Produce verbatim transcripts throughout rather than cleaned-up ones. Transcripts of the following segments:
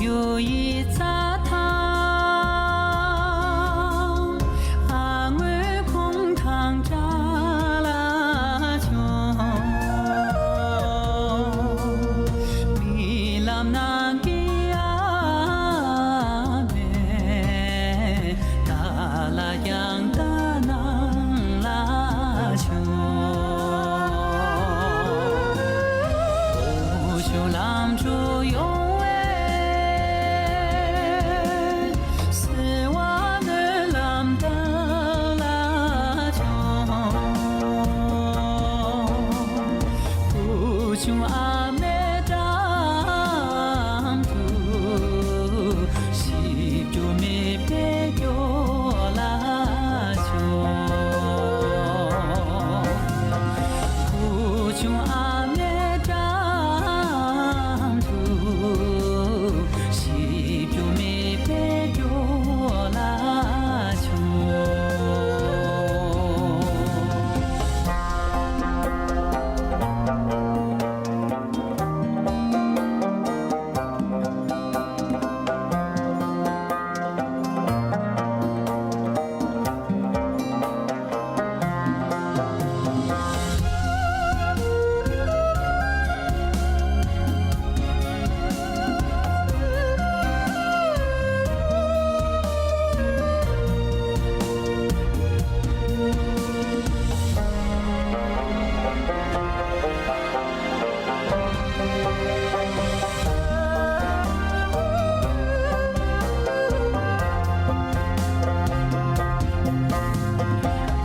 གཡུ་ཡི་རྩྭ་ཐང་། ཨ་སྔོན་གུང་ཐང་བཀྲ་ལ་བྱུང་། རྨི་ལམ་ནང་གི་ཨ་མས། བདག་ལ་ཀྱང་བལྟ་གནང་ལ་བྱུང་། བུ་ཆུང་ལམ་འགྲོ་ཡོང་བའི། སེར་བ་སྨོན་ལམ་བཏབ་ལ་བྱུང་། བུ་ཆུང་ཨ་མའི་འགྲམ་དུ། ཞིབ་ཏུ་མེ་འཕེན་སྐྱོར་ལ་བྱུང་། བུ་ཆུང་ཨ་མའི་འགྲམ་དུ། ཞིབ་ཏུ་མེ་འཕེན་སྐྱོར་ལ་བྱུང་།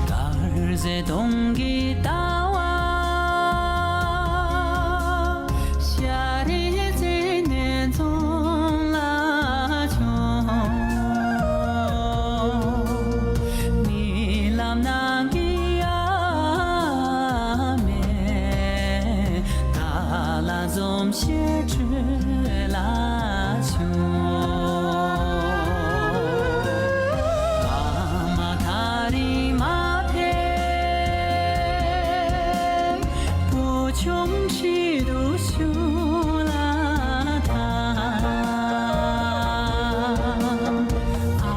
དཀར་ཟས་སྟོང་གི་ཟླ་བ། ཤར་རི་རྩེ་ནས་འཛོམས་ལ་བྱུང་། རྨི་ལམ་ནང་གི་ཨ་མས། བདག་ལ་འཛུམ་ཞིག་སྤྲོད་ལ་བྱུང་། ཨ་མ་ཐག་རིང་མ་ཕེབས། བུ་ཆུང་ཁྲིད་དུ་ཞུགས་ལ་ཐང་། ཨ་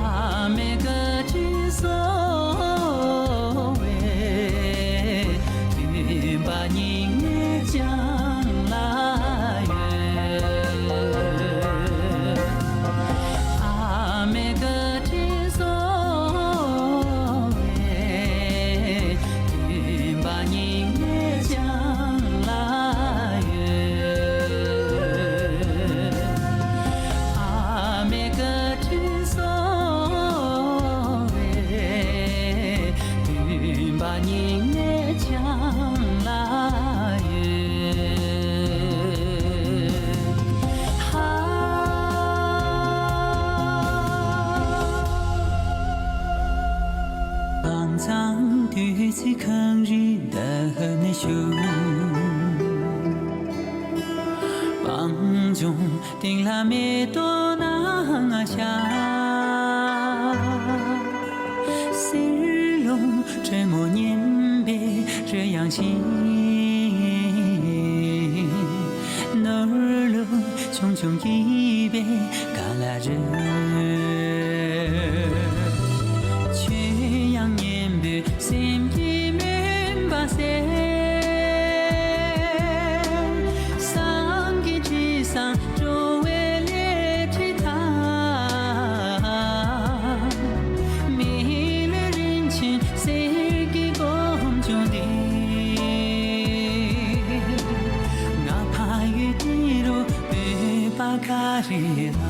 མའི་བཀའ་དྲིན་གསོ་བའི། སྟོན་པ་སྙིང་ནས་བཅངས་ལ་ཡོད། ཨ་མའི་བཀའ་དྲིན་གསོ་བའི། སྟོན་པ་སྙིང་ནས་བཅངས་ལ་ཡོད། ཨ་མའི་བཀའ་དྲིན་གསོ་བའི། སྟོན་པ་སྙིང་ནས་བཅངས་ལ་ཡོད། ཧ། སྤང་ཚང་བདུད་རྩི་གངས་རི་འདབས་ནས་ཤོར། སྤང་ལྗོངས་སྟེང་ལ་མེ་ཏོག་སྣ་ལྔ་ཤར། གསེར་ལུང་དྲོན་མོ་སྙན་པའི་རོལ་དབྱངས་ཤིག། ནོར་ལུག་ཆུང་ཆུང་སྐྱིད་པའི་ག་ལ་རེད། ཆོས་དབྱངས་སྙན་པོས་སེམས་ཀྱི་མུན་པ་སེལ། བསང་གི་དྲི་བཟང་སྤྲོ་བའི་སླེ་ཁྲིད་དང་། མི་ལུས་རིན་ཆེན་གསེར་གྱི་སྒོམ་ཆུང་འདི། ང་ཕ་ཡུལ་འདི་རུ་བོད་པ་ག་རེ་ལ།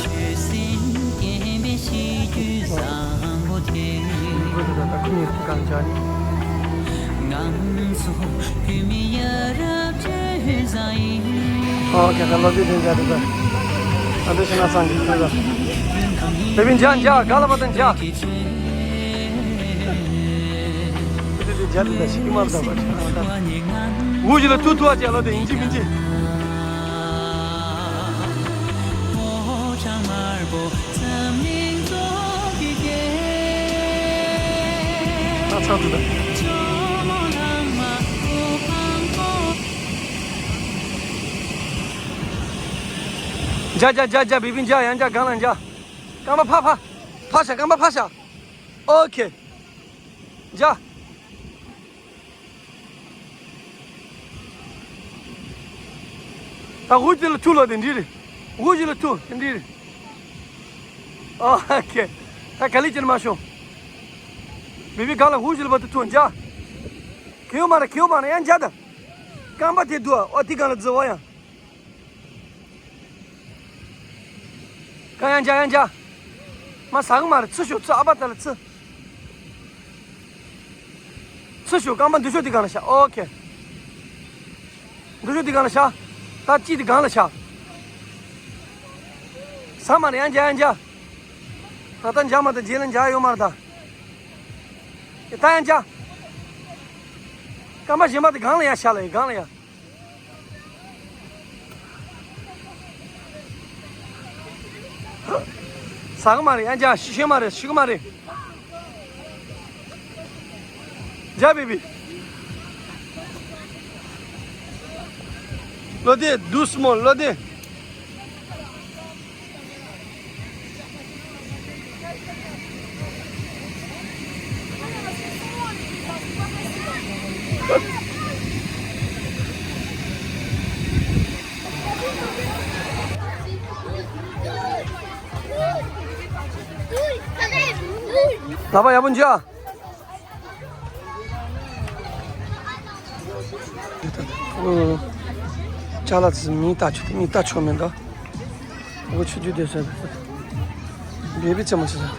ཆོས་སེམས་སྐྱེན་པའི་གཤིས་རྒྱུད་བཟང་པོ་དེ། ང་ཚོ་བོད་མི་ཡ་རབས་སྤྱོད་བཟང་ཡིན། ཨོ་ཁེ་ཁ་ལོ་དེ་དེ་འཇག་དེ་ད། ད་དེ་ཤི་ན་སང་གི་ཁ་ལ། དེ་བིན་འཇག་འཇག་ག་ལ་བ་དང་འཇག་དེ་དེ་འཇག་དེ་ད་ཤི་གི་མ་ད་བ་ད། འུ་ཞི་ལ་ཐུ་ཐུ་ཨ་ཅེ་ལོ་དེ་ཡིན་ཅི་མིན་ཅི། ཨ་ཚ་དེ་ད། འཇག་འཇག་འཇག་འཇག་བི་བི་འཇག་ཡང་འཇག་གང་ལ་འཇག་རྐང་པ་ཕ་ཕ། ཕ་ཤ་རྐང་པ་ཕ་ཤ། ཨོ་ཁེ། འཇག་ད་འུ་ཞི་ལ་ཐུག་ལོ་དེ་འདྲི་རེད། འུ་ཞི་ལ་ཐུག་དེ་འདྲི་རེད། ཨོ་ཁེ། ད་ག་ལི་ཅན་མ་ཤོང་། བི་བི་གང་ལ་འུ་ཞི་ལ་བ་དུ་ཐུག་འཇག་ཁེའུ་མ་ར་ཁེའུ་མ་ར་ཡང་འཇག་ད། རྐང་པ་དེ་དུ་ཨོ་དེ་གང་ལ་ཛི་བ་ཡང་། ཀ་ཡང་འཇག་ཡང་འཇག་མ་ཟ་གི་མ་རེད། ཚུར་ཤོག་ཚུར་ཨ་པ་ད་ལ་ཚུར། ཚུར་ཤོག་རྐང་པ་འདི་ཤོག་དེ་གང་ལ་བཞག་ཨོ་ཁེ། འདི་ཤོག་དེ་གང་ལ་བཞག་ད་ཅི་དེ་གང་ལ་བཞག་ཟ་མ་རེད། ཡང་འཇག་ཡང་འཇག་ད་ལྟ་འཇག་མ་ད་རྗེས་ལ་འཇག་ཡོད་མ་རེད་ད། ད་ཡང་འཇག་རྐང་པ་གཞན་པ་དེ་གང་ལ་ཡང་བཞག་ལ་ཡ་གང་ལ་ཡ། ཟ་གི་མ་རེད། ཡང་འཇག་ཤི་ཤེས་མ་རེད། ཤི་གི་མ་རེད། འཇག་བི་བི། བློ་བདེ་doucement བློ་བདེ། ལག་པ་ཡག་པོ་འཇུ་ཨ། ཨོ། ཅ་ལག་ཚོ་མིང་བཏགས་ཆོག་མིང་བཏགས་ཆོག་མེད་འདུག་ཨོ་ཆུ་རྒྱུ་དེ་ཟེར། བེ་བི་ཚེ་མ་ཚེ་ཟེར།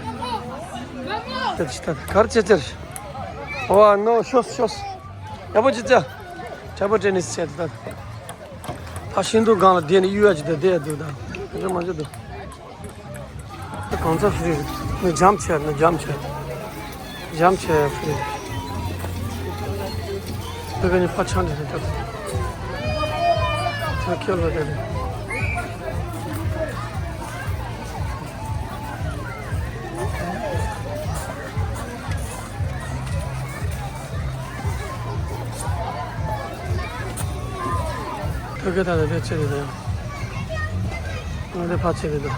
དེ་ཆི་ད་གར་ཅེ་ཅེར། ཨོ་ནོ་ཤོས་ཤོས། ཡག་པོ་ཅི་ཙེ། ཇ་པོ་ཏྲེ་ནིས་ཆེ་ད། ད་ཤིན་ཏུ་གང་ལ་བསྡད་ནས་གཡུལ་ཡ་ཅི་ད་བསྡད་ཡ་འདུག་ད། དེ་ཚོ་མ་འཇུ་འདུག་གང་ཚ་ཧྥི་རི་ནི་འཇམ་ཆེ་ནི་འཇམ་ཆེ། འཇམ་ཆེ་ཧྥི་རི། དེ་ག་ནི་ཕ་ཆང་དེ་ད། ད་ཁྱོད་ལ་དེ་རེད། ཐོད་རྒལ་ཐང་ལ་རེ་ཆེ་རེ་དང་། ང་རེ་ཕ་ཆེ་རེ་དང་།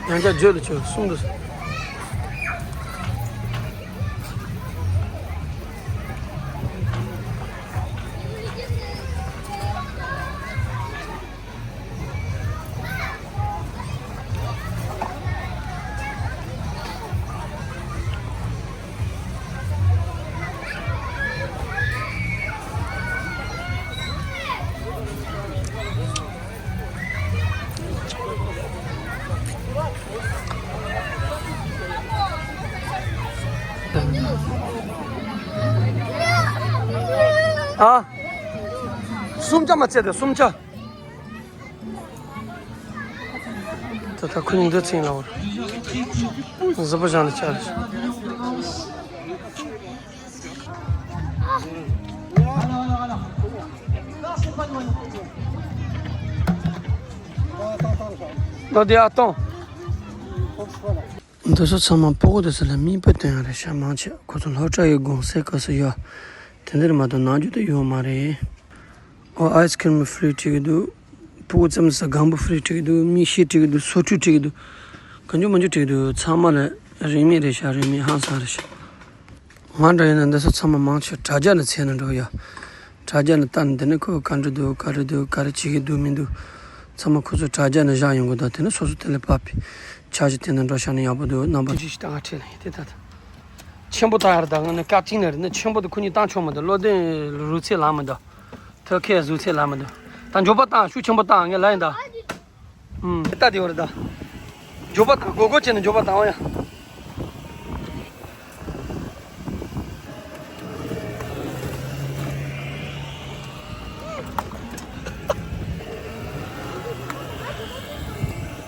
ཡང་བསྐྱར་བརྗོད་ལ་ཆོས་གསུམ་དུ། ཨ། སུམ་ཅུ་མ་ཚད་དེ་སུམ་ཅུ། ད་ད་ཁོ་གཉིས་འདི་ཚིང་ལ་བོར། གཟི་པོ་བཞག་ནས་བཅར། ད་དེ་ཨ་སྟོང་། འདི་ཚོ་ཚང་མ་སྤུ་གུ་དེ་ཚོ་ལ་མིང་དཔེ་སྟོན་ཡ་རེད་ཤག་མང་ཆེ་ཁོ་ཚོ་སློབ་གྲྭ་ཡི་དགོང་ཟས་སྐབས་སུ་ཡོད། དེ་འདིར་མ་གཏོགས་ནམ་རྒྱུན་དུ་ཡོད་མ་རེད། ཨོ་ཨའི་སི་ཁི་རིམ་ཧྥི་རི་སྤྲད་ཀྱི་འདུག་སྤུ་གུ་ཙམ་ཟ་སྒམ་པོ་ཧྥི་རི་སྤྲད་ཀྱི་འདུག་མིག་ཤེལ་སྤྲད་ཀྱི་འདུག་སོ་ཁྲུས་སྤྲད་ཀྱི་འདུག་གང་བྱུང་མང་བྱུང་སྤྲད་ཀྱི་འདུག་ཚང་མ་ལ་རིན་མེད་རེད་ཤག་རིན་མེད་ཧང་སང་རེད་ཤག་ང་འདྲ་ཡིན་ན་འདི་ཚོ་ཚང་མ་མང་ཆེ་དྲ་རྒྱ་ནས་འཚོལ་ནས་འགྲོ་ཡ། དྲ་རྒྱ་ནས་ལྟ་ནས་འདི་ནས་ཁོས་ག་འདྲ་འདུག་ག་རེ་འདུག་ག་རེ་བྱེད་ཀྱི་འདུག་མི་འདུག་ཚང་མ་ཁོ་ཚོ་དྲ་རྒྱ་ནས་བཞག་ཡོང་གི་འདུག་དེ་ནས་སོ་སོ་དེ་ལས་ཕབ་པའི་འཆར་གཞི་དེ་ནས་འགྲོ་ཤག་ནས་ཡག་པོ་འདུག་རྣམ་པ་ཅི་ཞིག་ད་ང་ཁྲིད་ལ་ཡིན་དེ་ད་ད། ཆེན་པོ་བཏང་ཡ་རེད་ད། ང་ནི་བཀའ་དྲིན་ལ་རེད་ན་ཆེན་པོ་དེ་ཁོ་གཉིས་བཏང་ཆོག་མི་འདུག་བློ་ལྡན་རུ་ཚེ་ལངས་མི་འདུག་ཐོད་ཁའི་རུ་ཚེ་ལངས་མི་འདུག་ད་མགྱོགས་པ་བཏང་ཤུགས་ཆེན་པོ་བཏང་ངས་ལབ་ཡིན་ད། ཨུམ། ད་དེ་བར་ད། མགྱོགས་པ་བཏང་མགོ་སྐོར་བྱས་ནས་མགྱོགས་པ་བཏང་བ་ཡ།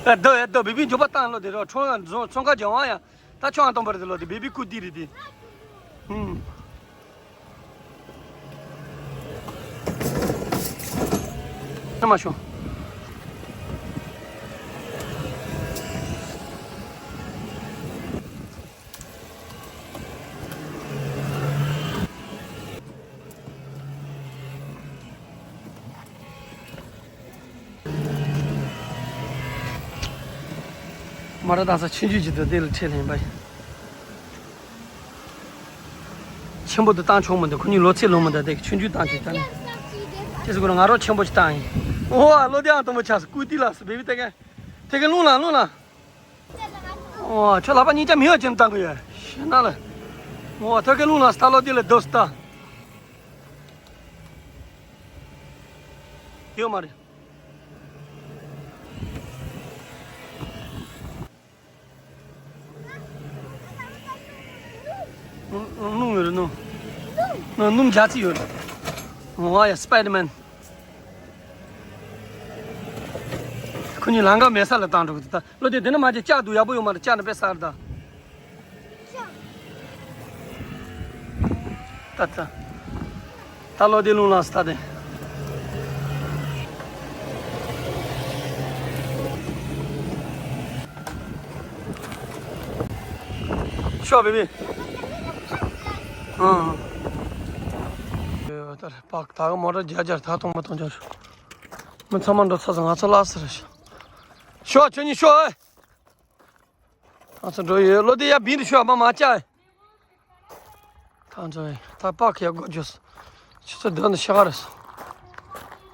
ད་ད་ཡ་ད་བི་བི་མགྱོགས་པ་བཏང་ལོ་དེ་རོ། ཁྲོང་ཁྲོང་ཁ་རྒྱག་བ་ཡ། ད་ཆང་གཏོང་པར་དེ་ལོ་དེ་བི་བི་ཀུ་ཏི་རེད་དེ། ཧུམ། ཨ་མ་ཤོ། མ་ར་དང་ས་ཆུང་ཆུང་ཅིག་ཏུ་དེ་ལ་ཁྲིད་ལེན་པ་ཡིན། ཆེན་པོ་དུ་བཏང་ཆོག་མི་འདུག་ཁོ་གཉིས་ལོ་ཚད་ལོ་མི་འདུག་དེ་ཆུང་ཆུང་བཏང་ཅིག་ད་ནི། ཅེས་སུ་ཁོ་ང་རོ་ཆེན་པོ་ཅིག་བཏང་ཡིན། ཨོ་ཨ་ལོ་དེའང་དུམ་བུ་ཆགས་སུ་ཀུ་ཏི་ལ་སུ་བེ་བི་དེ་ག་དེ་ག་ལུང་ལ་ལུང་ལ། ཨོ་ཁྱོད་ལག་པ་གཉིས་ཀ་མི་ཡོད་ཅིང་བཏང་གི་ཡོད་ཤེས་ན་ལ། ཨོ་ཐོད་ཀའི་ལུང་ལ་སྟ་ལོ་དེ་ལ་སྡོད་སྟ། ཡོད་མ་རེད། སྣུམ་ཡོད་རེད་སྣུམ། སྣུམ་རྒྱ་ཚིག་ཡོད་རེད། ཝ་ཡ་སི་པའི་ཌར་མེན། ཁོ་གཉིས་ལང་ཀ་མེད་ས་ལ་བཏང་འགྲོ་གི་འདུག་ད་ལོ་དེ་དེ་ནི་མ་ཅིག་ལྕགས་འདུག་ཡག་པོ་ཡོད་མ་རེད། ལྕགས་ནི་དཔེ་གསར་ད། ད་ད། ད་ལོ་དེ་ལུང་ལ་སྟ་དེ། ཤོག་བེ་བི། ཨང་། ད་ལ་པག་ད་ག་མོ་ཊ་རྒྱ་རྒྱར་ད་གཏོང་མ་གཏོང་རྒྱ་ཤོག་མི་ཚང་མ་འགྲོ་ཚར་སོང་ང་ཚོ་ལ་སེ་རེ་ཤོག་ཤོག་ཁྱོད་གཉིས་ཤོག་ཨེ། ང་ཚོ་འགྲོ་ཡོད། ལོ་དེ་ཡ་བིན་དུ་ཤོག་མ་མ་བཅའ་ཨེ། ད་ཚོ་ཨེ་ད་པག་ཡ་སྒོ་རྒྱོས། ཁྱོད་ཚོ་འདོན་དུ་ཤ་ག་རེ་སོང་།